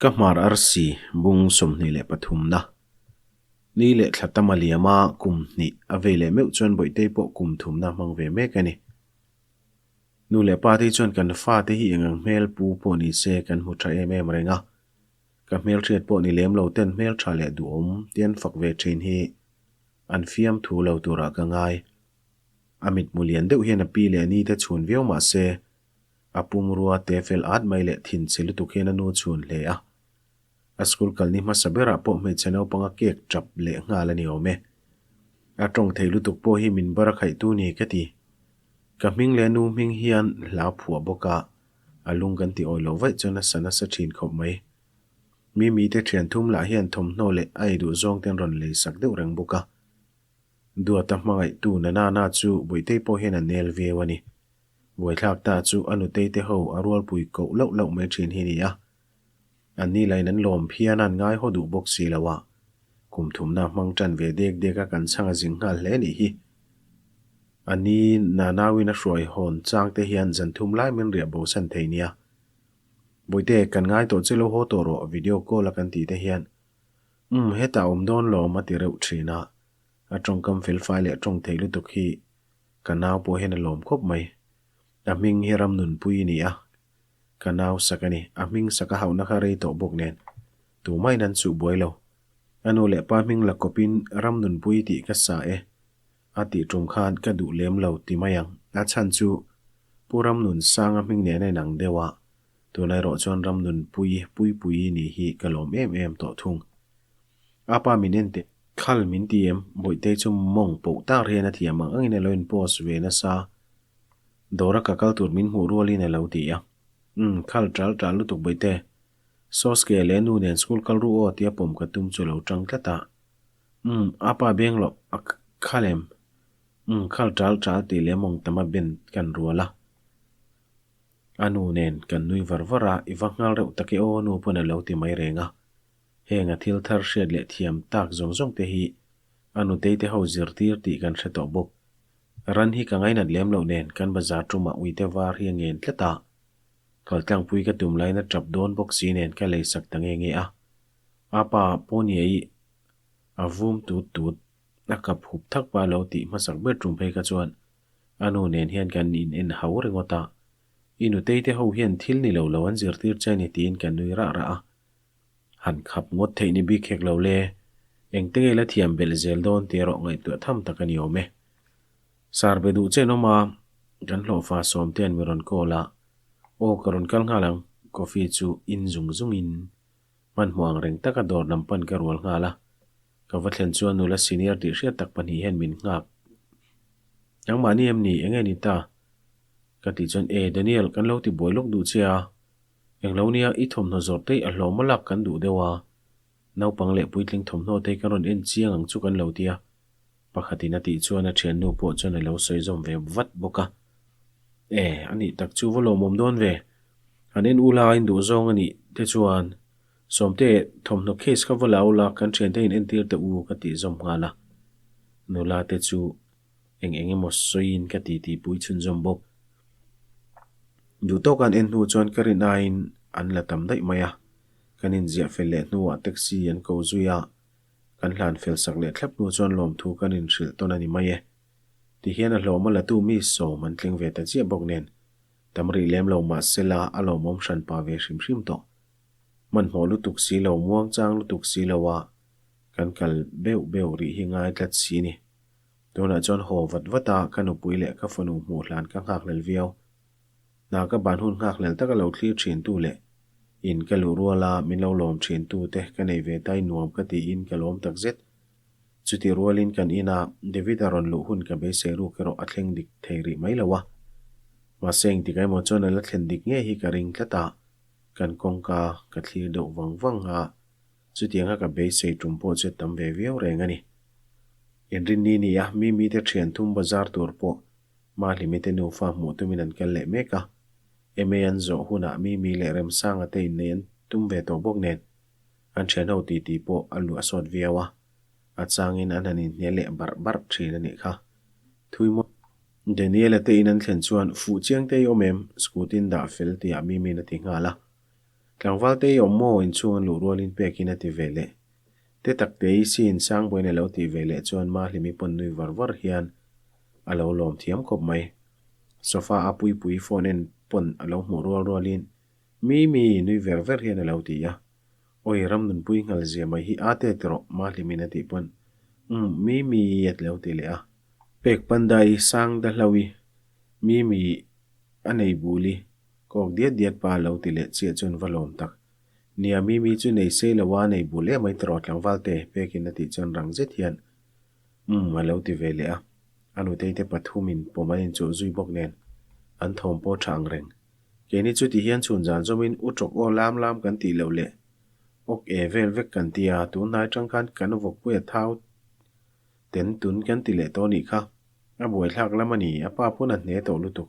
Ka hmar arsi bung 23 na ni leh thla tam a liam a, kum hnih a vei leh meuh chuan Bawihtei pawh kum thumna hmang ve mek a ni. Nu leh pa te hi chuan kan fate hi eng ang hmel pu pawh ni se kan hmu tha em em reng a, ka hmelhriat pawh ni lem lo ten hmeltha leh duhawm te an fak ve thin hi an fiamthu lo turah ka ngai. A mitmu lian deuh hian a pi leh a ni te chhun viau mah se, A pumrua te fel at mai leh thin chhe lutuk hian a nu chhun hle a. A school kalni hmasa berah pawh hmeichhe naupang a kek tap leh nghal a ni awm e. A tawng thei lutuk pawh hi min bar a khaihtu ni ka ti. Ka hming leh nu hming hian hla phuah bawk a, a lung kan ti awi loh vaih chuan a sa nasa thin khawp mai. Mimi te thian thum lah hian thawmhnaw leh a ei duh zawng te an rawn lei sak deuh reng bawk a. Duata hmangaihtu Nanana chu Bawihtei pawh hian a nel viau a ni. Buaithlak ta chu a nutei te ho a rualpui koh loh loh mai thin hi nia. An ni lain an lawm phian a an ngai haw duh bawk si lo a. Kum thumna hmang tan ve dek dek a kan chhang a zing nghal hle nih hi. A ni nanauin a hruai hawn chang te hian zan thum lai min riah bo san thei nia. Bawihte, kan ngai tawh che lo haw tawh rawh video call a kan tih te hian umm hetah awm dawn lawm a ti reuh thin a. A tawngkam felfai leh tawng thei lutuk hi Ka nau pawh hian a lawm khawp mai. A hming hi Ramnunpui a ni a, ka nau sak a ni. A hming sak a hauhna kha rei tawh bawk nen tumahin an chuh buai lo. A nu leh pa hming la kawpin Ramnunpui tih ka sa e a tih tum khan ka duh lem lo ti mai ang. A chhan chu Pu Ramnunsanga hming nen a inang deuh a, tunah erawh chuan Ramnunpui Puipuii nih hi ka lawm em em tawh thung. A pa min en teh. Khal min ti em? Bawihtei chu mawng poh tak hian a thiam ang angin a lo in post ve nasa. Dawra ka kal tur min hmuh rualin a lo ti a. Umm, khal ṭal ṭal lutuk Bawihte. Sawske leh nu nen school kal ru aw tia pawm ka tum chu a lo ṭang tlat a. Umm, a pa beng loh a khal em? Umm, khal ṭal ṭal tih leh mawng tam a ben kan rual a. A nu nen kan nui var var a, i va nghal reuh tak e aw nu pawn a lo ti mai reng a. Heng a thil thar hriat leh thiam tak zawng zawng te hi a nutei te ho zirtir tih kan hre tawh bawk. Ran hi ka ngainat lem loh nen kan bazar tumah uite var hi a ngen tlat a. Kaltlangpui ka tum laiin a tap dawn bawk si nen ka lei sak ta nge nge a. A pa pawnia i a vum tut tut a kap hup thak pa lo tih hmasak ber tum phei kha chuan a nu nen hian kan in en hau ringawt a. I nutei te ho hian thil ni lo lo an zirtir che a ni tiin ka nui rah rah a. Han khap ngawt theih ni bik hek lo le. Engte nge la thiam belh zel dawn tih erawh ngaihtuah tham tak a ni awm e. Sar be duh chen awm a, kan hlawhfa sawmte an mi rawn call a, Aw ka rawn kal nghal ang, coffee chu in zung zungin hmanhmawh ang reng taka dawr lam pan ka rual nghal a. Ka va thlen chuan nula senior tih hriat tak pahnih hian min nghak. Nangmahni em ni, enge ni ta? Ka tih chuan, E Daniel, kan lo ti buai lawk duh che a, Englo nia, i thawmhnaw zawrh te a hlawm a lak kan duh deuh a, naupang leh puitling thawmhnaw te kan rawn en chiang ang chu kan lo ti a, pakhatin a tih chuan a thiannu pawh chuan a lo sawi zawm ve vat bawk a. E, a nih tak chu va lawmawm dawn ve. Han en ula a induh zawng a nih te chuan Sawmte, thawmhnaw case kha va la ula kan thiante in entir teh u ka tih zawm nghal a. Nula te chu eng eng emaw sawiin ka ti tih pui chhunzawm bawk. Duh tawk an en hnu chuan ka rin aiin an la tam daih mai a, kan inziah fel leh hnuah taxi an ko zui a, kan hlan fel sak leh thlap hnu chuan lawmthu kan inhrilh tawn a ni mai e. Tihian a hlawm a latu mi sawm an tling ve ta chiah bawk nen, tam rih lem lo mah sela a lawmawm hran pa ve hrim hrim tawh. Hmanhmawh lutuk si lo, muangchang lutuk si lo a, kan kal beuh beuh rih hi ngai tlat si ni. Tunah chuan haw vat vat a, ka nupui leh ka fanu hmuh hlan ka nghakhlel viau. Hna ka ban hun nghakhlel taka lo thlir thin tu leh in ka luh rual a, min lo lawm thin tu te ka nei ve tai nuam ka tiin ka lawm tak zet. Chutih rualin kan ina David-a rawn luh hun ka beisei ruk erawh a thleng dik thei rih mai lo a. Mahse engtik emaw chuan a la thlen dik ngei hi ka ring tlat a, kan kawngka ka thlir deuh vang vang a, Chutianga ka beisei tum pawh chu tam ve viau reng a ni. Inrinni ni a, Mimi te thian thum bazar tur pawh Mahlimi te nufa hmuh tumin an kal leh mek a. MA an zawh hunah Mimi leh Remsanga te innei an tum ve tawh bawk nen an thian ho titi pawh a luah sawt viau a, a changin an han inhnial leh barh barh thin a nih kha. Thui maw? Daniela te in an thlen chuan fuh chiang te i awm em? Scooty-in dah fel tihah Mimi'n a ti nghal a. Tlangval te i awm maw? Inchhung an luh rualin pekin a ti ve leh. Te tak te i siin Sangbawiin a lo tih ve leh chuan Mahlimi pawn nui var var hian a lo lawm thiam khawp mai. Sofa a Puipuii phone en pawn a lo hmuh rual rualin Mimi nui ver ver hian a lo ti a. Awi Ramnunpui nghal zia mai hi a te ti rawh Mahlimin a tih pawn Umm Mimi a ti lo ti leh a. Pek Pandai Sangdahlaui Mimi a nei bul i kawk diat diat pa a lo ti leh chiah chuan va lawm tak. Nia Mimi chu nei sei lo a nei bul em mai ti rawh tlangval te pekin a tih chuan rang zet hian Umm a lo ti ve leh a. A nutei te pathumin pawm an inchuh zui bawk nen an thawm pawh tha ang reng. Keini chu ti hian chhun zan zawmin u tawk aw lam lam kan tih loh leh awk e vel vek kan ti a, tun hnai tang khan kan vawkpui a thau ten tun kan ti leh tawh nih kha. A buaithlak lam a ni, a pa pawn a hne tawh lutuk.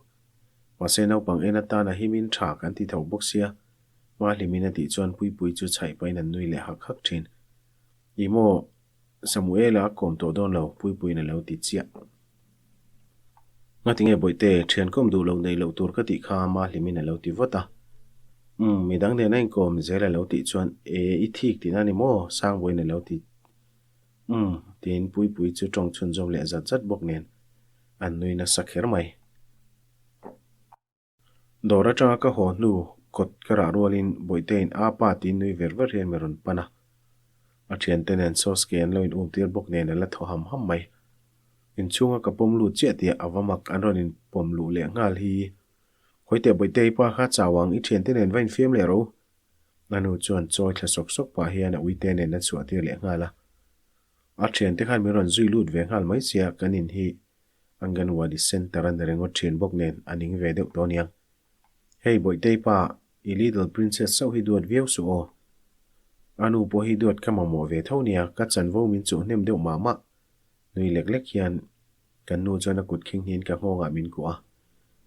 Mahse naupang en atan a himin tha kan ti tho bawk sia, Mahlimin a tih chuan Puipui chu chhaih pahin an nui leh hak hak thin. Ih maw, Samuela a kawm tawh dawn lo, Puipuiin a lo ti chiah. Ngati nge Bawihte, thian kawm duh loh neih loh tur ka tih kha Mahlimin a lo ti vawt a. Umm, midang nen a inkawm zel a lo tih chuan, E, i thik tihna ni maw? Sangbawiin a lo ti. Umm, tiin Puipuii chu tawng chhunzawm leh zat zat bawk nen an nui nasa kher mai. Dawr atanga ka haw hnu kawt ka rah rualin Bawihteiin a pa tiin nui ver ver hian mi rawn pan a. A thiante nen sauce ke an lo in um tir bawk nen a la thaw ham ham mai. Inchhunga ka pawm lut chiah tih a va mak an rawn in pawm luh leh nghal hi. Khawiteh Bawihtei pa kha chau ang i thiante nen va infiam leh ro. A nu chuan chawi thla sawk sawk pah hian a uite nen a chhuah tir leh nghal a. A thiante khan min rawn zui lut ve nghal mai sia kan in hi Anganwadi Centre a ni ringawt thin bawk nen a ning ve deuh tawh aniang. Hei Bawihtei pa, i Little Princess chauh hi duat viau suh aw. A nu pawh hi duat ka mamawh ve tho nia, ka chanvo min chuh hnem deuh mah mah. Nui lek lek hian kan nu chuan a kut khing hnin ka nghawngah min kuah a,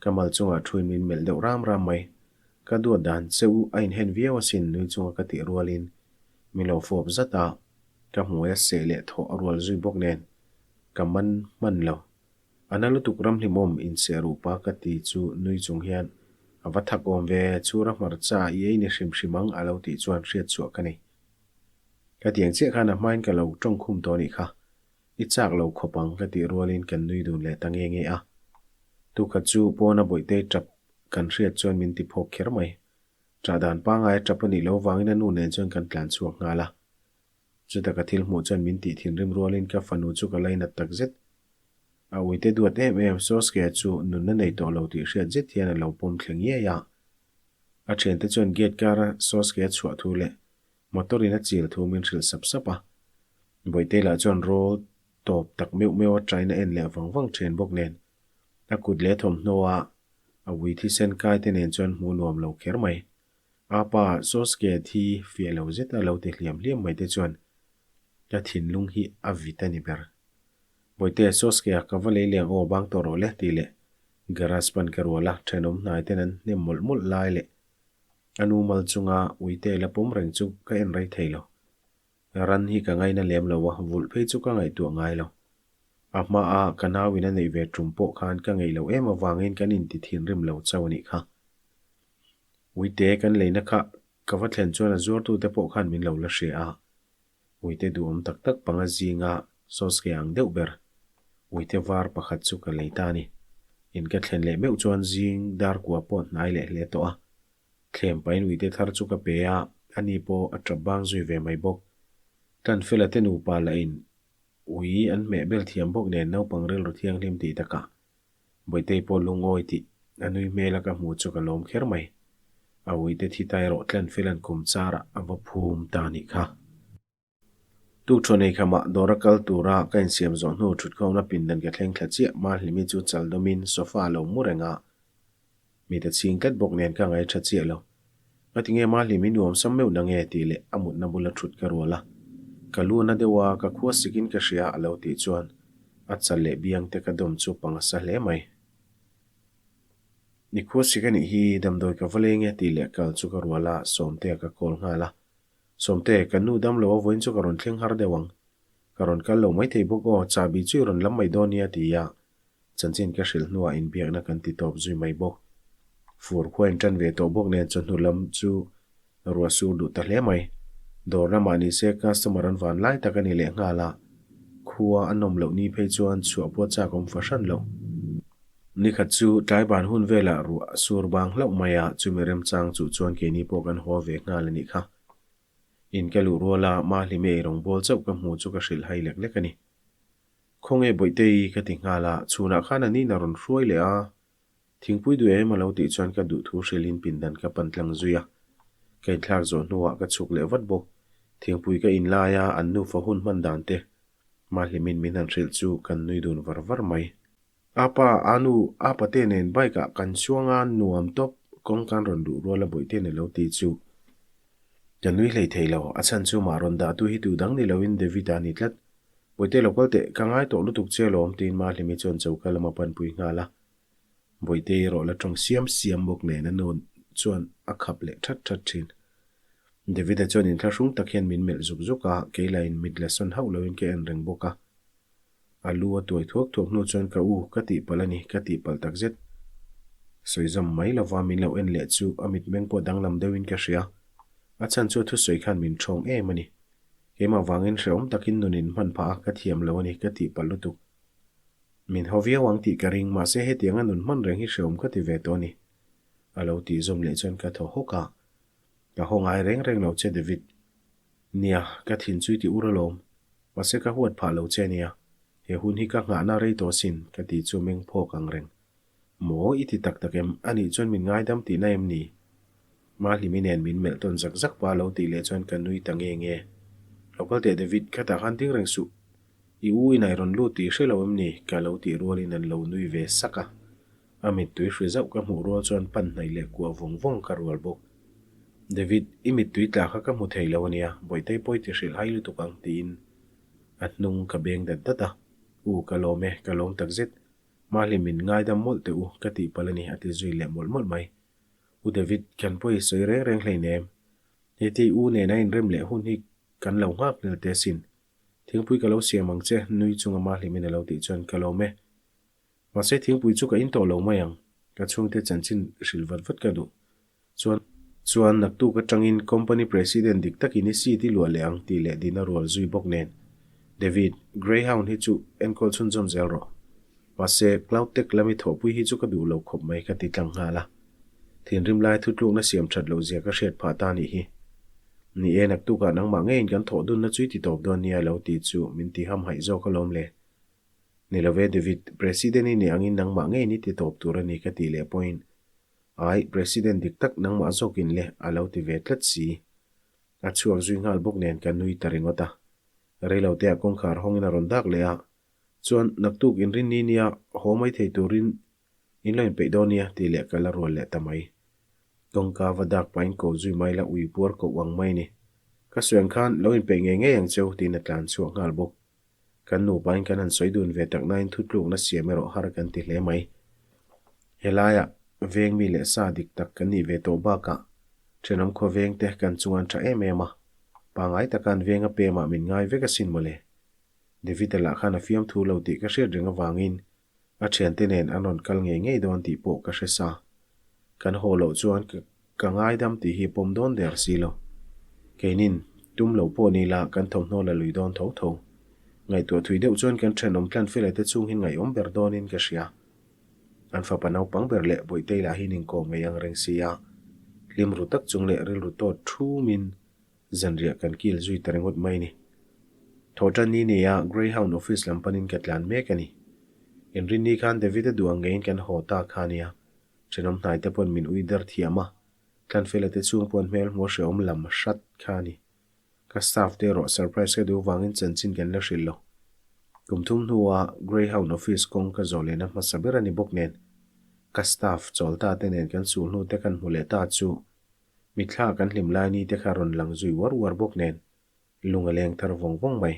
ka mal chungah thuin min melh deuh ram ram mai. Ka duat dan che u a inhen viau asin nui chunga ka tih rualin min lo fawp zat a, ka hmuai a seh leh thawh a rual zui bawk nen Ka man hman lo. A na lutuk ramhlimawm inseh rupa ka ti chu nui chung hian a va thak awm ve, chhura hmarcha i ei ni hrim hrim ang a lo tih chuan hriat chhuah ka nei. Ka tiang chiah khan a hmain ka lo tawng khum tawh nih kha. I chak lo khawp ang ka tih rualin kan nui dun leh ta nge nge a. Tukhat chu pawna Bawihtei tap kan hriat chuan min ti phawk kher mai. Ṭah dan pangai a tap a nih loh vangin a nu nen chuan kan tlan chhuak nghal a. Chuta ka thil hmuh chuan min tih thinrim rualin ka fanu chu ka lainat tak zet. A uite duat em em, Soskia chu nunna nei tawh lo tih hriat zet hian a lo pawm thleng ngei a. A thiante chuan gate kara Soskia chhuah thu leh motor in a chil thu min hrilh sap sap a. Bawihtei lah chuan rawl tawp tak meuh meuh a train a en leh vang vang thin bawk nen a kut leh thawmhnaw a a ui thisen kai te nen chuan hmuh nuam lo kher mai. A pa Sosuke thi fiah lo zet a lo ti hliam hliam mai te chuan ka thinlung hi a vit a ni ber. Bawihte, Sosuke a ka va lei leng aw bang tawh rawh le tih leh garage pan ka rual a, thenawm hnai ten an hnem mawlh mawlh lai leh a nu mal chunga uite la pawm reng chu ka en rei thei lo. Ran hi ka ngaina lem lo a, vulh phei chu ka ngaihtuah ngai lo. A hmaa ka nauin a neih ve tum pawh khan ka ngeih loh em avangin kan inti thinrim lo chauh a nih kha. Uite kan leina kha ka va thlen chuan a zuartute pawh khan min lo la hria a. Uite duhawm tak tak panga zinga Sawske ang deuh ber uite var pakhat chu ka lei ta a ni. In ka thlen leh meuh chuan zing dar kua pawh hnai leh hle tawh a. Thlem pahin uite thar chu ka pe a, ani pawh a tap bang zui ve mai bawk. Tanfela te nupa lahin ui an hmeh bel thiam bawk nen naupang rilru thianghlim tih takah Bawihtei pawh lungawi tih a nui hmel a ka hmu chu ka lawm kher mai. A uite thi ta erawh tlen fel an kum char ah a va phum ta nih kha. Tukṭhaw nei khamah dawr a kal tura ka insiam zawh hnu ṭhutkhawmna pindan ka thleng thla chiah Mahlimi chu chal dawmin sofa a lo mu reng a. Mi ta chhing tlat bawk nen ka ngaih ṭha chiah lo. Ngatinge Mahlimi nuam sam meuh na nge tih leh a mutna bula ṭhut ka rual a. Ka lu na deuh a, ka khua sikin ka hria a lo tih chuan a chal leh biang te ka dawm chu pang a sa hle mai. Ni khua sik a nih hi damdawi ka va leng e tih leh kal chu ka rual a, Sawmtea ka call nghal a. Sawmte, ka nu dam lo a vawiin chu ka rawn thleng har deuh ang. Ka rawn kal lo maithei bawk aw, chahbi chu i rawn lam mai dawn nia ti a, Chanchin ka hrilh hnuah inbiakna kan ti tawp zui mai bawk. Fur khua in tan ve tawh bawk nen chawhnu lam chu Ruah sur duh ta hle mai. Dawr lamah ni se customer an van lai tak a ni leh nghal a, khua a nawm loh ni phei chuan chhuah pawh chak awm fahran loh. Nikhat chu tlai ban hun velah ruah a sur bang hlauh mai a, chumi remchang chuh chuan keini pawh kan haw ve nghal a nih kha. In ka luh ruala Mahlimi eirawng bawl chauh ka hmu chu ka hrilh hai lek lek a ni. Khawnge Bawihtei ka ti nghal a, chhunah khan a nina rawn hruai leh a, Thingpui duh em a lo tih chuan ka duh thu hrilhin pindan ka pan tlang zui a. Ka inthlak zawh hnuah ka chhuk leh vat bawk. Thingpui ka in lai a, an nufa hun hman dan te Mahlimin min han hrilh chu kan nui dun var var mai. Apa, Anu, Apa te nen bike ah kan chuang a, nuam tawp, kawng kan rawn luh rual a Bawihte'n a lo ti chu. Ka nui hlei thei lo, a chhan chu mah rawn dah tu hi tu dang ni loin David a ni tlat. Bawihte lo kal teh, ka ngai tawh lutuk che alawm tiin Mahlimi chuan choka lam a panpui nghal a. Bawihte erawh la tawng siam siam bawk nen a nu chuan a khap leh that that thin. David-a chuan inthlahrung tak hian min melh zuk zuk a, kei lahin mit la sawn hauh loin ka en reng bawk a. A lu a tuai thuak thuak hnu chuan ka u ka tihpalh a ni, ka tihpalh takzet. Sawi zawm mai lova min lo en leh chu a mitmeng pawh danglam deuhin ka hria. A chhan chu a thusawi khan min ṭhawng em a ni. Keimah vangin hrehawm takin nun in hman phah a, ka thiam lo a ni, ka tihpalh lutuk. Min haw viau ang tih ka ring, mahse hetianga nun hman reng hi hrehawm ka ti ve tawh a ni. A lo tih zawm leh chuan ka thaw hawk a. Ka haw ngai reng reng lo che David. Nia, ka thin chu i ti ur alawm. Mahse ka huat phah lo che ania. He hun hi ka nghahna rei tawh asin, ka tih chu meng phawk ang reng. Maw, i ti tak tak em? Anih chuan min ngaidam tihna em ni? Mahlimi nen min melh tawn zak zak pa lo tih leh chuan ka nui ta nge nge. Lo kal teh David, khatah khan ding reng suh. I u in ai rawn lut tih hre lo em ni? Ka lo tih rualin an lo nui ve sak a. A mittui hri zauh ka hmuh rual chuan pan hnaih leh kuah vawng vawng ka rual bawk. David, i mittui tla kha ka hmu thei lo ania, Bawihtei pawi ti hrilh hai lutuk ang tiin a hnung ka beng dat dat a. U, ka lawm e, ka lawm takzet. Mahli min ngaidam mawlh teh u, ka tih palh a ni, a ti zui leh mawlh mawlh mai. U David, kan pawi sawi reng reng hleinem. Hetia i u nen a inrem leh hun hi kan lo nghak nel teh asin. Thingpui ka lo siam ang che, nui chunga Mahlimin a lo tih chuan ka lawm e. Mahse thingpui chu ka in tawh lo mai ang, ka chhungte chanchin hrilh vat vat ka duh. Chuan chuan naktuk atangin company president dik takin i seat i luah leh ang tih leh dina rual zui bawk nen. David, Greyhound hi chu enkawl chhunzawm zel rawh. Mahse Cloud Tech lami thawhpui hi chu ka duh lo khawp mai ka ti tlang nghal a. Thinrim lai thutlukna siam that loh zia ka hriat phah ta nih hi. Ni e, naktukah nangmah ngeiin kan thawh dunna chu i ti tawp dawn nia lo tih chu min ti hamhaih zawk alawm le. Ni lo ve David, President i nih angin nangmah ngeiin i ti tawp tur a ni ka tih leh pawhin, Ai, President dik tak nangmah zawkin le a lo ti ve tlat si. A chhuak zui nghal bawk nen ka nui ta ringawt a. Reiloteah kawngkhar hawngin a rawn dak leh a, chuan naktuk inrinni nia haw mai thei turin in lo inpeih dawn nia tih leh ka la rual leh ta mai. Kawngka va dak pahin ko zui mai la ui puar koh ang mai ni. Ka sawi ang khan lo inpeih ngei ngei ang cheu tiin a tlan chhuak nghal bawk. Kan nupain kan han sawi dun ve tak nain thutlukna siam erawh har kan ti hle mai. Helaiah veng mi leh sa dik tak kan nih ve tawh bakah thenawm khaw vengte kan chung an tha em em a, pangai taka an venga pemah min ngai vek asin mawle. David-a lah khan a fiamthu lo tih ka hriat reng avangin A thiante nen an rawn kal ngei ngei dawn tih pawh ka hre sa. Kan haw loh chuan ka ngaidam tih hi pawm dawn der si lo. Keinin, tum lo pawh ni la kan thawmhnaw la lui dawn tho tho. Ngaihtuah thui deuh chuan kan thenawm tlan fela te chung hi ngaihawm ber dawnin ka hria. An fapa naupang ber leh Bawihtei lah hi inkawm ngei ang reng si a. Hlim ru tak chung leh rilru tawt thumin Zanriah kan kil zui ta ringawt mai ni. Thawhtan ni neia Greyhound office lam panin ka tlan mek a ni. Inrinni khan David-a duh ang ngeiin kan haw ta kha nia. Thenawm hnai te pawn min ui der thiam a, Tlanfela te chhung pawn hmel hmuh a hrehawm lam hrat kha a ni. Ka staff te erawh surprise ka duh vangin chanchin kan la hrilh lo. Kum thum hnua Greyhound office kawng ka zawh lehna hmasa ber a ni bawk nen, ka staff chawlta te nen kan sulhnu te kan hmu leh ta chu Mitthla kan hlim lai ni te kha rawn lang zui uar uar bawk nen lung a leng thar vawng vawng mai.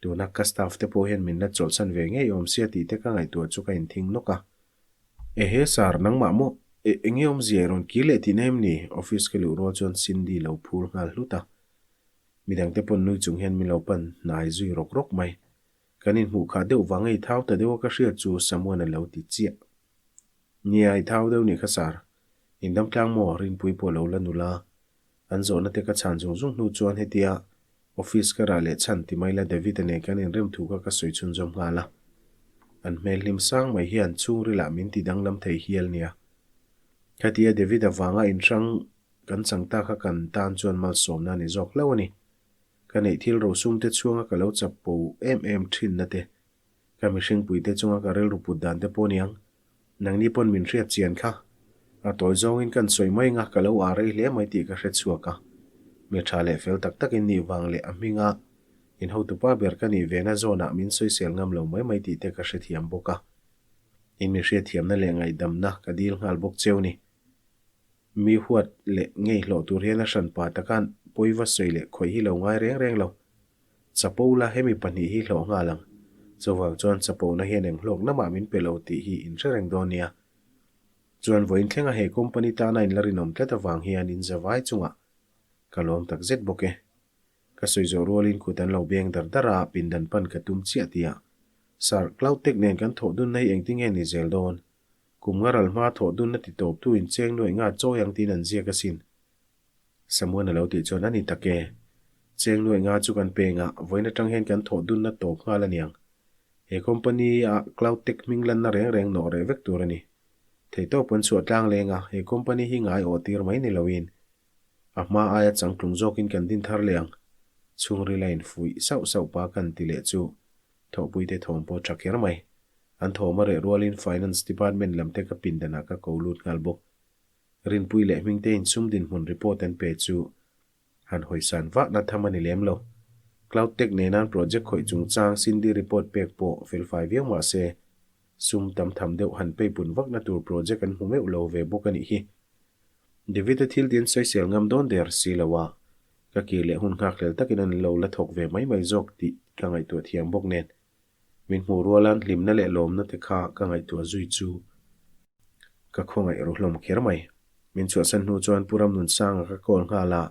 Tuna ka staff te pawh hian min la chawlhsan ve ngei awm sia tih te ka ngaihtuah chu ka inthing nawk a. Ehe sir, nangmah maw? E, enge awmzia i rawn kir leh tihna em ni? Office ka luh rual chuan Cindy lo phur nghal hlut a. Midang te pawn nui chung hian min lo pan hnai zui rawk rawk mai. Kan inhmuh khah deuh vang ei thau ta deuh a ka hriat chu Samuan a lo ti chiah. Nia, i thau deuh nih kha sir. Indam tlang maw? Rinpui pawh lo la nula. An zawhna te ka chhan zung zung hnu chuan hetia office ka rah leh chhan ti mai la David-a nen kan inrem thu kha ka sawi chhunzawm nghal a. An hmel hlim sang mai hian chhungrilah min ti danglam thei hial nia. Khatia David-a vanga inhrang kan chang ta kha kan tan chuan malsawmna a ni zawk hlauh a ni. Ka neih thil rosum te chhuanga ka lo chappo em em thinna te Ka mihringpuite chunga ka rilru put dan te pawh niang, nangni pawn min hriat chian kha. A tawi zawngin kan sawi mai anga ka lo ah rei hle mai tih ka hre chhuak a. Mi tha leh fel tak takin nih vang leh a hminga in hotupa ber ka nih vena zawnah min sawisel ngam lo mai mai tih te ka hrethiam bawk a. In mi hriatthiamna leh ngaihdamna ka dil nghal bawk cheu ni. Mi huat leh ngei hlawh tur hian a hranpa takan pawiva sawi leh khawih hi lo ngai reng reng lo. Chapo la hemi pahnih hi hlawh nghal ang. Chuvang chuan chapona hian eng hlawk lamah min pe lo tih hi in hre reng dawn nia. Chuan vawiin thlenga he company tana in la rinawm tlat avang hian in za vai chungah ka lawm tak zet bawk e. Ka sawi zawh rualin kut an lo beng dar dar a, pindan pan ka tum chiah tia. Sir, Cloud Tech nen kan thawh dunna hi engtinge ni zel dawn? Kum nga ral hma thawh dunna ti tawptu in cheng nuaih nga chawi ang tiin an ziak asin. Samuan a lo tih chuan a ni tak e. Cheng nuaih nga chu kan peng a, vawiin atang hian kan thawh dunna tawp nghal a niang. He company a Cloud Tech hming lanna reng reng nawh reh vek tur a ni. Theihtawp an chhuah tlang leng a, he company hi ngai awh tir mai ni loin a hma aia changtlung zawkin kan din thar leh ang. Chhungril a infuih sauh sauh pa kan ti leh chu thawhpuite thawm pawh tha kher mai. An thawm a reh rualin Finance Department lamte ka pindanah ka ko lut nghal bawk. Rinpui leh Hmingte in sum dinhmun report an pe chu han hawisan vah na tham a ni lem lo. Cloud Tech nenan project khawih chungchang Cindy report pek pawh felfai viau mah se, sum tam tham deuh han peipun vakna tur project an hmu meuh lo ve bawk a nih hi. David-a thil tin sawisel ngam dawn der si lo a, ka kir leh hun nghakhlel takin an lo la thawk ve mai mai zawk tih ka ngaihtuah thiam bawk nen. Min hmuh rualan hlimna leh lawmna te kha ka ngaihtuah zui chu ka khawngaih ru hlawm kher mai. Min chhuahsan hnu chuan Pu Ramnunsanga ka call nghal a,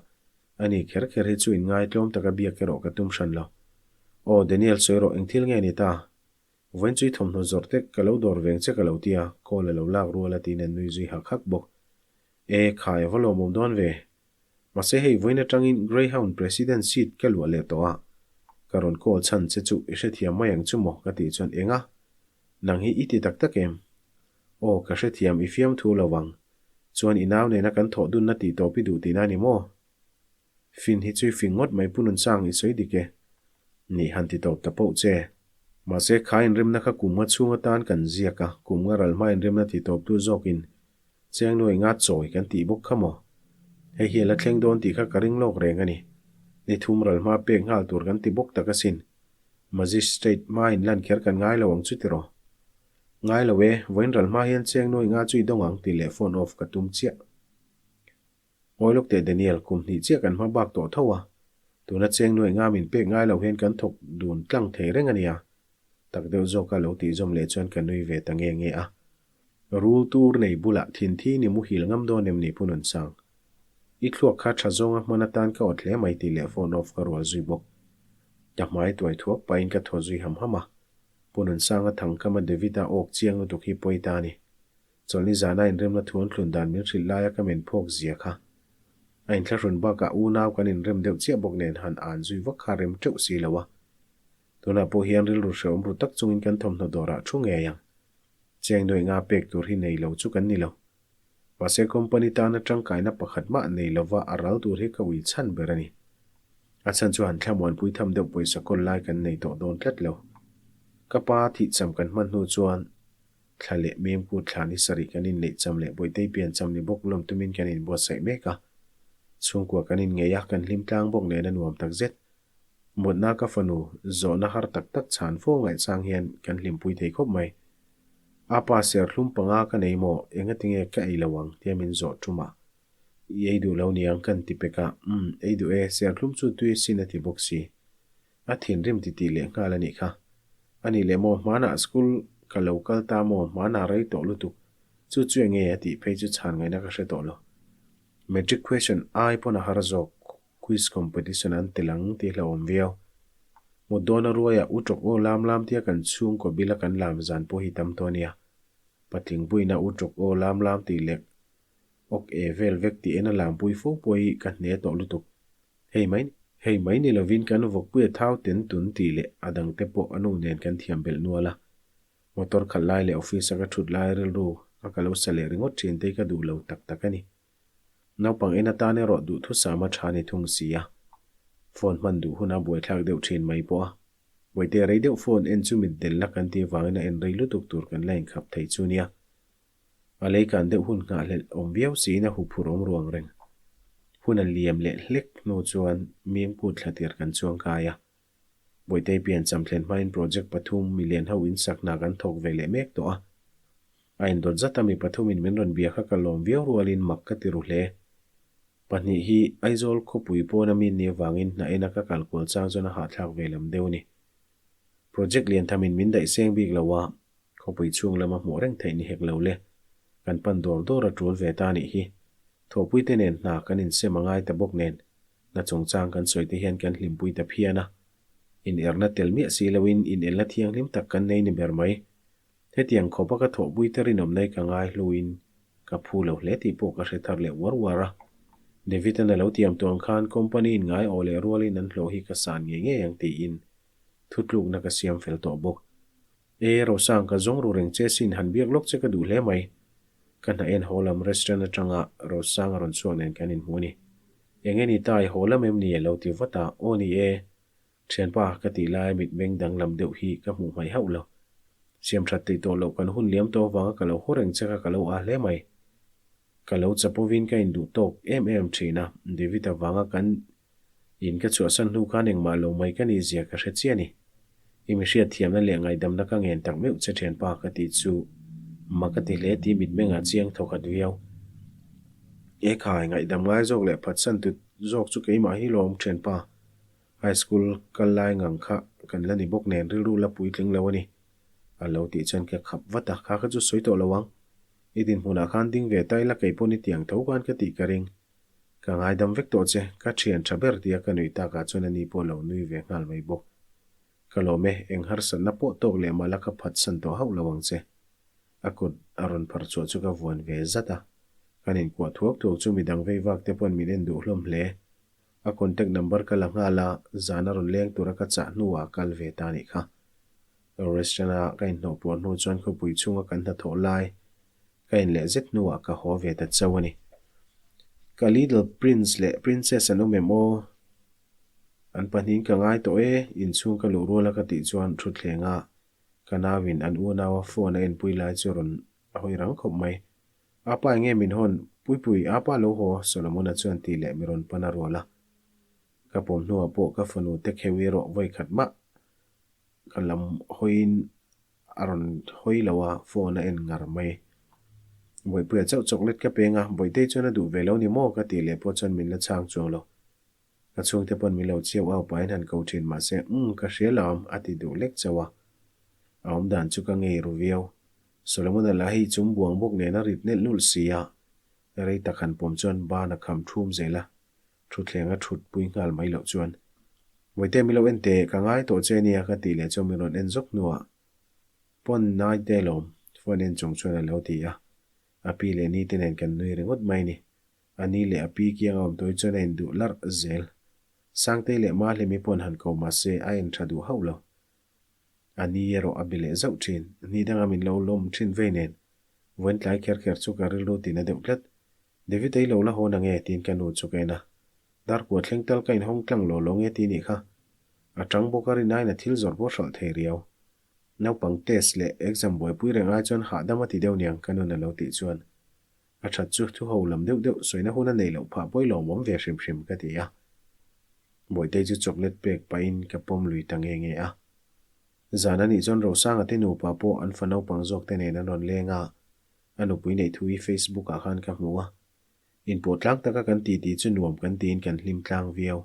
ani kher kher hi chu inngaitlawm taka biak erawh ka tum hran lo. Aw Daniel sawi rawh eng thil nge ni ta? Vawiin chu i thawmhnaw zawrh te ka lo dawr veng che ka lo ti a, call a lo lak rual a tiin an nui zui hak hak bawk. E khai a va lawmawm dawn ve. Mahse hei vawiin atangin Greyhound President seat ka luah leh tawh a, ka rawn call chhan che chu i hrethiam mai ang chu maw ka tih chuan eng a? Nang hi i ti tak tak em? Aw ka hrethiam i fiamthu lo ang. Chuan i nau nena kan thawh dunna tih tawp i duh tihna a ni maw? Fin hi chu i fing ngawt mai Pu Nunsang i sawi dik e. Nih han ti tawp ta poh che. Mahse kha inrimna kha kum nga chhung atan kan ziak a, kum nga ral hma inrimna ti tawptu zawkin Chiang nuai nga chawi kan tih bawk kha maw? Hei hi a la thleng dawn tih kha ka ring lawk reng a ni. Ni thum ral hma pek nghal tur kan ti bawk tak asin. Magistrate hma in lan kher kan ngai lo ang chu tiraw? Ngai lo e, vawiin ral hma hian Chiang nuai nga chu i dawng ang tih leh phone off ka tum chiah. Ngawi lawk teh Daniel, kum hnih chiah kan hma bak tawh tho a. Tuna Chiang nuai nga min pek ngai lo hian kan thawk dun tlang thei reng a nia. Tak deuh zawka lo tih zawm leh chuan ka nui ve ta nge nge a. Rul tur nei bulah thinthi ni muhil ngam dawn em ni Pu Nunsang? I thluak kha tha zawnga hman atan ka awt hle mai tih leh phone off ka rual zui bawk. Ka hmai tuai thuak pahin ka thaw zui ham ham a. Pu Nunsanga thangkama David-a awk chiang lutuk hi pawi ta a ni. Chawlhni zana inremna thu an thlun dan min hrilh laia ka men phawk zia kha. A inthlahrun bakah unau kan inrem deuh chiah bawk nen han an zui vak kha rem teuh si lo a. Tunah pawh hian rilru hrehawm ru tak chungin kan thawmhnaw dawrah thu ngei ang. Cheng nuaih nga pek tur hi nei lo chu kan ni lo. Mahse company tana tangkaina pakhat mah nei lova a ral tur hi ka ui chhan ber a ni. A chhan chu han thlamuanpui tham deuh pawisa kawl lai kan nei tawh dawn tlat lo. Ka pa thihcham kan hman hnu chuan thla leh memkut thla ni sarih kan inneih cham leh Bawihtei pian cham ni bawk lawm tumin kan inbuatsaih mek a. Chhungkua kan inngei a, kan hlim tlang bawk nen a nuam takzet. Mutna ka fanu zawhna har tak tak chhan fo ngaihchang hian kan hlimpui thei khawp mai. A pa serthlum panga ka nei maw, engatinge ka ei lo ang tia min zawh tum a. I ei duh lo niang kan ti pek a, umm ei duh e, serthlum chu tui sin a ti bawk si. A thinrim ti tih leh nghal a nih kha. A nih leh maw hmanah school ka lo kal ta maw hmanah rei tawh lutuk, chu chu enge a tih phei chu chhan ngaihna ka hre tawh lo. Matric question ai pawn a har zawk. Quiz competition an tel ang tih hlauhawm viau. Mut dawna ruaiah u tawk aw lam lam tia kan chhungkaw bila kan lam zan pawh hi tam tawh a nia. Patling puina u tawk aw lam lam tih leh. Awk e vel vek tih en a lampui fo pawh hi ka hne tawh lutuk. Hei mai hei mai ni lovin kan vawkpui a thau ten tun tih leh a dangte pawh a nu nen kan thiam belh nual a. Motor khalh lai leh office a ka thut lai rilru a ka lo sa leh ringawt thin te hi ka duh lo tak tak a ni. Naupang en atan erawh duhthusam a tha ni thung si a. Phone hman duh huna buaithlak deuh thin mai pawh a. Bawihte rei deuh phone en chu mitdel la kan tih avangin a en rei lutuk tur kan la inkhap thei chu nia. A lei kan deuh hun nghahhlelh awm viau siin a huphurh awm ruang reng. Hun a liam leh hlek hnu chuan Mingput thla tir kan chuang kai a. Bawihte piancham thlen hmain project pathum milian ho insak hna kan thawk ve leh mek tawh a. A indawt zat a mi pathumin min rawn bia kha ka lawm viau rualin mak ka ti ru hle. Pahnih hi Aizawl khawpui pawna mi ni avangin hna ena ka kal kual chang chuan a hahthlak ve lam deuh a ni. Project lian thamin min daih seng bik lo a, khawpui chhung lama hmuh reng theih ni hek lo le. Kan pan dawr dawr a tul ve ta nih hi. Thawhpuite nen hna kan insem a ngai ta bawk nen Hna chungchang kan sawi te hian kan hlimpui ta phian a. Inerna tel miah si loin inelna thianghlim tak kan nei ni ber mai. Hetiang khawpa ka thawhpui te rinawmna hi ka ngai hluin ka phu lo hle tih pawh ka hre thar leh uar uar a. David-a'n a lo tiam tawh ang khan company in ngai aw leh rualin an hlawh hi ka san ngei ngei ang tiin thutlukna ka siam fel tawh bawk. E, Rosang, ka zawng ru reng che sin, han biak lawk che ka duh hle mai. Ka hna en haw lam restaurant atanga Rosang a rawn chhuak nen kan inhmu a ni. Eng nge ni ta, i haw lam em ni? a lo ti vat a, Aw ni e, thianpa, ka tih lai mitmeng danglam deuh hi ka hmuh hmaih hauh lo. Siam that tih tawh loh kan hun liam tawh avanga ka lo haw reng che kha ka lo aa hle mai. Ka lo chapovin ka induh tawk em em thin a, David avanga kan In ka chhuahsan hnu khan engmah lo mai ka nih zia ka hre chiah a ni. I mi hriatthiamna leh ngaihdamna ka ngen tak meuh che thianpa ka tih chu ma ka ti hle tih mitmengah chiang thawkhat viau. E khai, ngaihdam ngai zawk leh phatsan tut zawk chu keimah hi lawm thianpa. High school kal lai ngang kha kan la ni bawk nen rilru la puitling lo a ni. A lo tih chuan ka khap vat a, kha kha chu sawi tawh lo ang. I dinhmunah khan ding ve ta ila keipawn i tiang tho khan ka tih ka ring. Ka ngaidam vek tawh che, ka thian tha ber tia ka nuih takah chuan ani pawh lo nui ve nghal mai bawk. Ka lawm e, eng harsatna pawh tawk leh mah la ka phatsan tawh hauh lo ang che. A kut a rawn phar chhuah chu ka vuan ve zat a. Kan inkuah thuak thuak chu midang vei vak te pawn min en duh hlawm hle. A contact number ka la nghal a, zan a rawn leng tura ka chah hnuah a kal ve ta nih kha. Restaurant a ka inhnawh puar hnu chuan khawpui chhunga kan hnathawh lai Ka in leh zet hnuah ka haw ve ta chauh a ni. Ka Little Prince leh Princess an awm em aw? An pahnihin ka ngai tawh e, inchhung ka luh rual a ka tih chuan thutthleng a ka nauin an unaua phone a enpui lai chu rawn hawi rang khawp mai. Apa enge min hawn? Puipui, apa lo haw? Solomon-a chuan tih leh mi rawn pan a rual a. Ka pawm hnuah pawh ka fanu te kheuh erawh vawi khat mah ka lam hawiin A rawn hawi lo a, phone a en ngar mai. Bawihpuia chauh chocolate ka peng a, Bawihtei chuan a duh ve lo ni maw? ka tih leh pawh chuan min la chhang chuang lo. Ka chhungte pawn min lo chiau au pahin han ko thin mahse, Umm, ka hria lo am, a ti duh lek chauh a. A awm dan chu ka ngei ru viau. Solomon-a lah hi chum buang bawk nen a rit nelh nulh si a, rei tak han pawm chuan ban a kham thum zel a, Thutthleng a thut pui nghal mai loh chuan, Mawite mi lo en teh, ka ngai tawh che nia ka tih leh chuan min rawn en zawk hnuah Pawn nai te lawm, phone en chung chuan a lo ti a. A pi leh ni te nen kan nui ringawt mai ni. A ni leh a pi kiang a awm tawh hi chuan a induh larh zel. Sangtei leh Mahlimi pawn han ko mahse a en tha duh hauh lo. A ni erawh a bi leh zauh thin. Ni danga min lo lawm thin vei nen. Vawiin tlai kher kher chu ka rilru tina deuh tlat. David ei lo la haw na nge tiin ka nu chu ka en a. Darkua thleng tal ka inhawng tlang law law nge ti nih kha. A tang bawk a rin aiin a thil zawrh pawh hralh thei riau. Naupang test leh exam buaipui reng ai chuan hahdam a ti deuh niang ka nun a lo tih chuan. A that chu thu ho lam deuh deuh sawina hun a neih loh phah pawi lawmawm ve hrim hrim ka ti a. Bawihtei chu chocolate pek pahin ka pawm lui ta nge nge a. Zan a nih chuan Rosanga te nupa pawh an fa naupang zawk te nen an rawn leng a, a nupui neih thu hi Facebook ah khan ka hmu a. Inpawh tlang taka kan titi chu nuam kan tiin kan hlim tlang viau.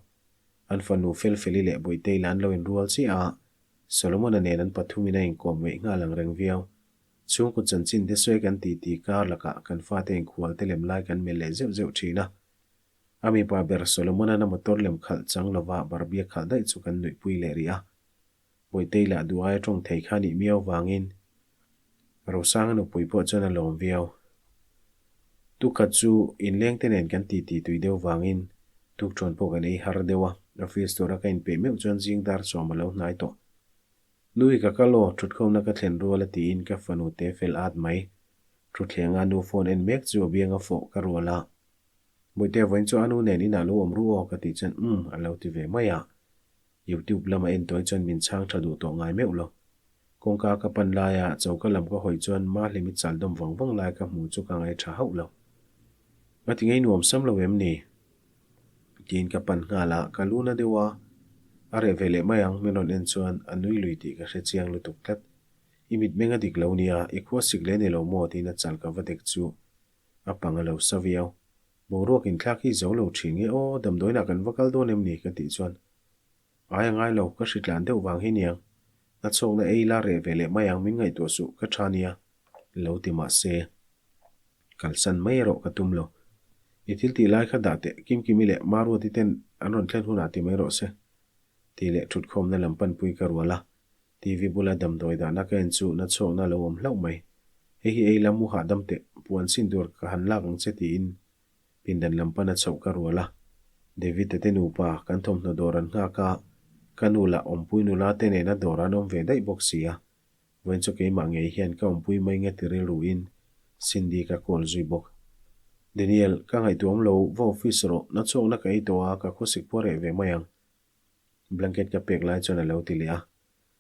An fanu Felfeli leh Bawihtei lah an lo inrual chiah a, Solomon-a nen an pathumin a inkawm ngeih nghal ang reng viau. Chhungkaw chanchin te sawi kan titi kar lakah kan fate inkhual te lem lai kan melh leh zeuh zeuh thin a. A mipa ber Solomon-a'n a motor lem khalh chang lova barbie khalh daih chu kan nuihpui leh rih a. Bawihtei lah duh aia tawng thei kha nih miau vangin Rosanga nupui pawh chuan a lawm viau. Tukhat chu inlengte nen kan titi tui deuh vangin tukṭhuan pawh kan ei har deuh a, office tura ka inpeih meuh chuan zing dar sawm a lo hnai tawh. Nui ka kal aw, ṭhutkhawmna ka thlen rual a tiin ka fanu te fel at mai. Ṭhuthlenga nu phone en mek chu a bianga fawh ka rual a. Bawihte vawiin chu a nu nen inah lo awm ru aw ka tih chuan umm a lo ti ve mai a. Youtube lama en tawi chuan min chhang tha duh tawh ngai meuh lo. Kawngka ka pan laia choka lam ka hawi chuan Mahlimi chal dawm vang vang lai ka hmu chu ka ngai tha hauh lo. Nga ti ngei nuam sam lo em ni? Tiin ka pan nghal a, ka lu na deuh a, a reh ve leh mai ang min rawn en chuan a nui lui tih ka hre chiang lutuk tlat. I mitmeng a dik lo nia, i khua sik leh ni lo maw? tiin a chal ka va dek chu a pang a lo sa viau. Boruak inthlak hi zo lo thin nge aw, damdawiinah kan va kal dawn em ni? ka tih chuan Ai a ngai lo, ka hritlan deuh vang hi niang. Na chhawkna ei la reh ve leh mai ang min ngaihtuah suh, ka tha nia. Lo ti mah se, kalsan mai erawh ka tum lo. I thil tih lai kha dah teh, Kimkimi leh Maruati ten an rawn thlen hunah ti mai rawh se. Tih leh thutkhawmna lam panpui ka rual a, TV bula damdawi dahna ka en chu na chhawkna lo awm hlauh mai. Hei hi ei la mu hahdam teh, puan sin tur ka han lak ang che tiin Pindan lam pana chhoh ka rual a, David-a te nupa kan thawmhnaw dawr an nghak a, ka nu lah awmpui nula te nena dawr an awm ve daih bawk si a, vawiin chu keimah ngei hian ka awmpui mai nge ti rilruin Cindy ka call zui bawk. Daniel, ka ngaihtuah awm lo, va office rawh, na chhuakna ka ei tawh a, ka khawsik pawh reh ve mai ang. Blanket ka pek lai chuan a lo ti leh a,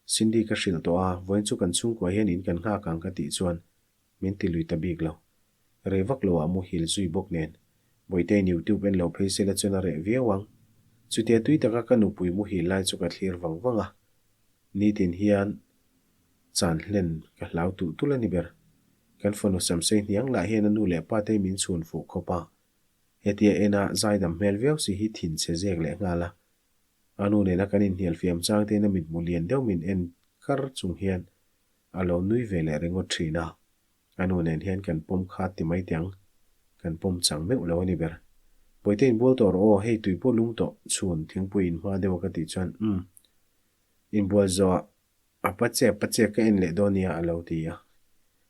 Cindy ka hrilh tawh a, vawiin chu kan chhungkua hian in kan nghak ang ka tih chuan Min ti lui ta bik lo. Rei vak lo ah muhil zui bawk nen. Bawitein YouTube en lo phei sela chuan a reh viau ang. Chutia tui taka ka nupui muhil lai chu ka thlir vang vang a. Nitin hian chan hlen ka hlau tulh tulh a ni ber. Kan fanu Samsei hniang lah hian a nu leh pa te min chhun fuh khawp a. Hetia ena zaidam hmel viau si hi thin chhe zek leh nghal a. A nu nena kan inhnial fiam chang tein a mitmu lian deuh min en kar chung hian A lo nui ve leh ringawt thin a, a nu nen hian kan pawm kha ti mai teh ang, kan pawm chang meuh lo a ni ber. Bawihte inbual tawh rawh aw, hei tui pawh lum tawh, chhun thingpui in hma deuh a ka tih chuan umm, inbual zawhah a pa chek pa chek ka en leh dawn nia a lo ti a,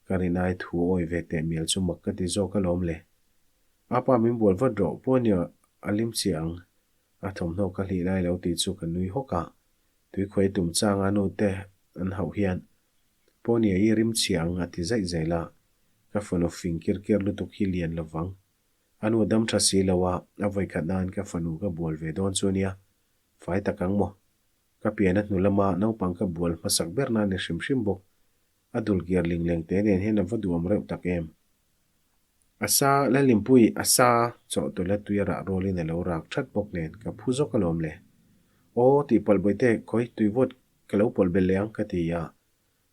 ka rinai thu awi ve teh mial chu mak ka ti zawk alawm le. Apa min bual vat rawh, pawhnia a lim chiah ang, a thawmhnaw ka hlih lai lo tih chu ka nui hawk a, Tuikhuai tum changa nu te an hauh hian Pawnia i rim chhia ang a ti zaih zel a, ka fanu fing kir ker lutuk hi lian lo vang. A nu dam tha si lo a, a vawikhat nan ka fanu ka bual ve dawn chu nia. Fai tak ang maw? Ka pian a hnu lama naupang ka bual hmasak ber nan ni hrim hrim bawk. A dul kiar ling leng te nen hian a va duhawm reuh tak em. A sa Lallimpui a sa chawhtawlh a tui a rah rualin a lo rak that bawk nen ka phu zawk alawm le. Aw tih palh bawihte khawi tui vawt ka lo pawlh belh leh ang ka ti a,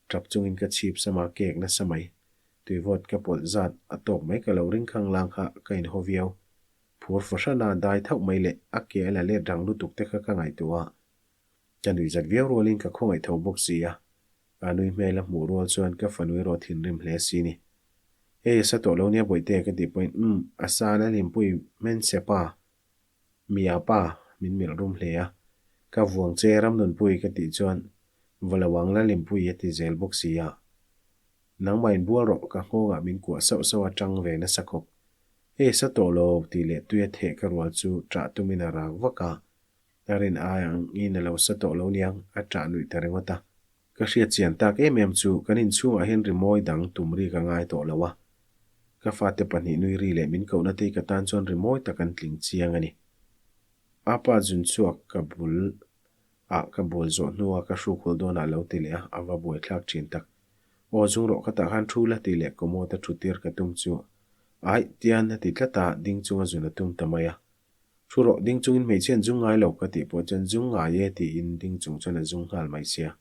tap chungin ka chhip sama kek nasa mai. Tui vawt ka pawlh zat a tawk mai ka lo ring khang lang kha ka inhaw viau. Phur fahran a dai thauh mai leh a ke a la let rang lutuk te kha ka ngaihtuah a. Ka nuih zat viau rualin ka khawngaih tho bawk si a, a nui hmel a hmuh rual chuan ka fanu erawh thinrim hle si ni. Hei a sa tawh lo nia Bawihte ka tih pawhin umm a sa na hlimpui hmenchhe pa, mi a pa min melh rum hle a, ka vuang che Ramnunpui ka tih chuan va lo ang la hlimpui a ti zel bawk si a. Nangmah inbual rawh ka nghawngah min kuah sauh sauh a tang ve nasa khawp. Hei a sa tawh lo tih leh tui a theh ka rual chu ṭah tumin a rak vak a, A rin ai ang in a lo sa tawh lo niang, a ṭah nuih ta ringawt a. Ka hriat chian tak em em chu kan inchhungah hian rimawi dang tum ri ka ngai tawh lo a. Ka fate pahnih nui ri leh min kohna te hi ka tan chuan rimawi tak an tling chiang a ni. A pa zun chhuak ka bul ah ka bual zawh hnua ka hruk hul dawnah lo ti leh a, a va buaithlak ṭhin tak. Aw zung rawh ka tah khan thu la tih leh commode a ṭhu tir ka tum chu aih tian a ti tlat a, ding chunga zun a tum ta mai a. Thu rawh, ding chungin hmeichhia an zung ngai lo ka tih pawh chuan zung ngai e tiin ding chung chuan a zung nghal mai sia.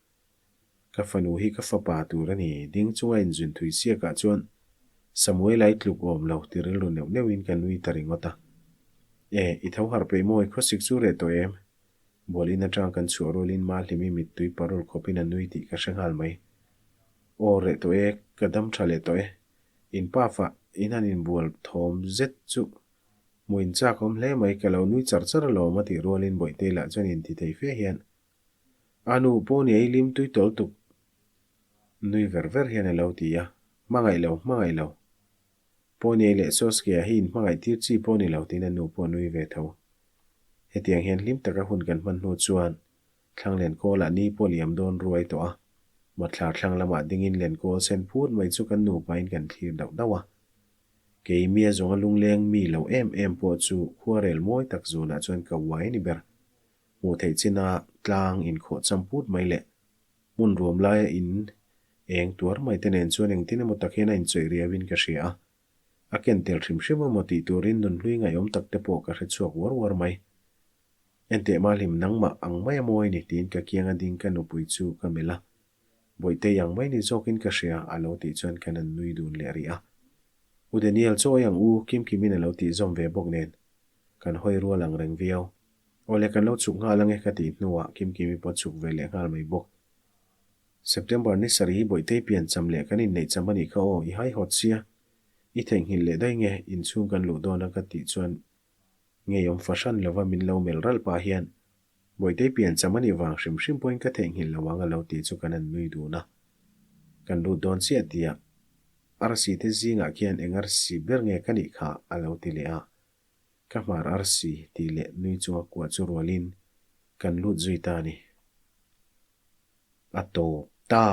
Ka fanu hi ka fapa tur a ni, ding chunga inzun thui siakah chuan Samuela i tluk awm lo ti rilru neuh neuhin ka nui ta ringawt a. E, i tho harh peih maw, i khawsik chu reh tawh em? Bual in atang kan chhuah rualin Mahlimi mittui parul khawpin a nui tih ka hre nghal mai. Aw reh tawh e, ka dam tha leh tawh e. In pafa in han inbual thawm zet chu Hmuh in chak awm hle mai, ka lo nui char char alawm a tih rualin Bawihtei lah chuan inti thei fe hian A nu pawh ni ei lim tui tawl tuk nui ver ver hian a lo ti a, Hmangaih lo, hmangaih lo. Pawniei leh Soskia hi inhmangaih tir chi pawh ni lo tiin a nu pawh a nui ve tho. Hetiang hian hlim taka hun kan hman hnu chuan thlang Lenkawlah ni pawh liam dawn ruai tawh a, Matthlar thlang lamah dingin Lenkawl sen phut mai chu kan nupain kan thlir dauh dauh a. Kei mia zawnga lungleng mi lo em em pawh chu khuarel mawi tak zunah chuan ka uai a ni ber. Hmuh theih china tlang inkhawh cham put mai leh hmun ruam laia in eng tuar mai te nen chuan engtin emaw tak hian a inchawih riauin ka hria a. A ken tel hrim hrim emaw tih turin nunhlui ngaihawm tak te pawh ka hre chhuak uar uar mai. Enteh Mahlim nangmah ang mai a mawi ni tiin ka kianga ding ka nupui chu ka melh a. Bawihtei ang mai ni zawkin ka hria a lo tih chuan kan an nui dun leh rih a. U Daniel chaw ei ang u Kimkimin a lo tih zawm ve bawk nen kan hawi rual ang reng viau. Awle kan lo chhuk nghal ange ka tih hnuah Kimkimi pawh chhuk ve leh nghal mai bawk. September ni sarih hi Bawihtei pian cham leh kan inneih cham a nih kha aw, i haihawt sia. I theihnghilh leh daih nge inchhung kan luh dawn a ka tih chuan ngeiawm fahran lova min lo melh ralh pah hian Bawihtei pian cham a nih vang hrim hrim pawhin ka theihnghilh lo ang a lo tih chu kan han nui dun a. Kan lut dawn chiah tih a arsi te zingah khian eng arsi ber nge ka nih kha a lo ti leh a. Ka hmar arsi tih leh nui chunga kuah chu rualin kan lut zui ta a ni. A tawp ta!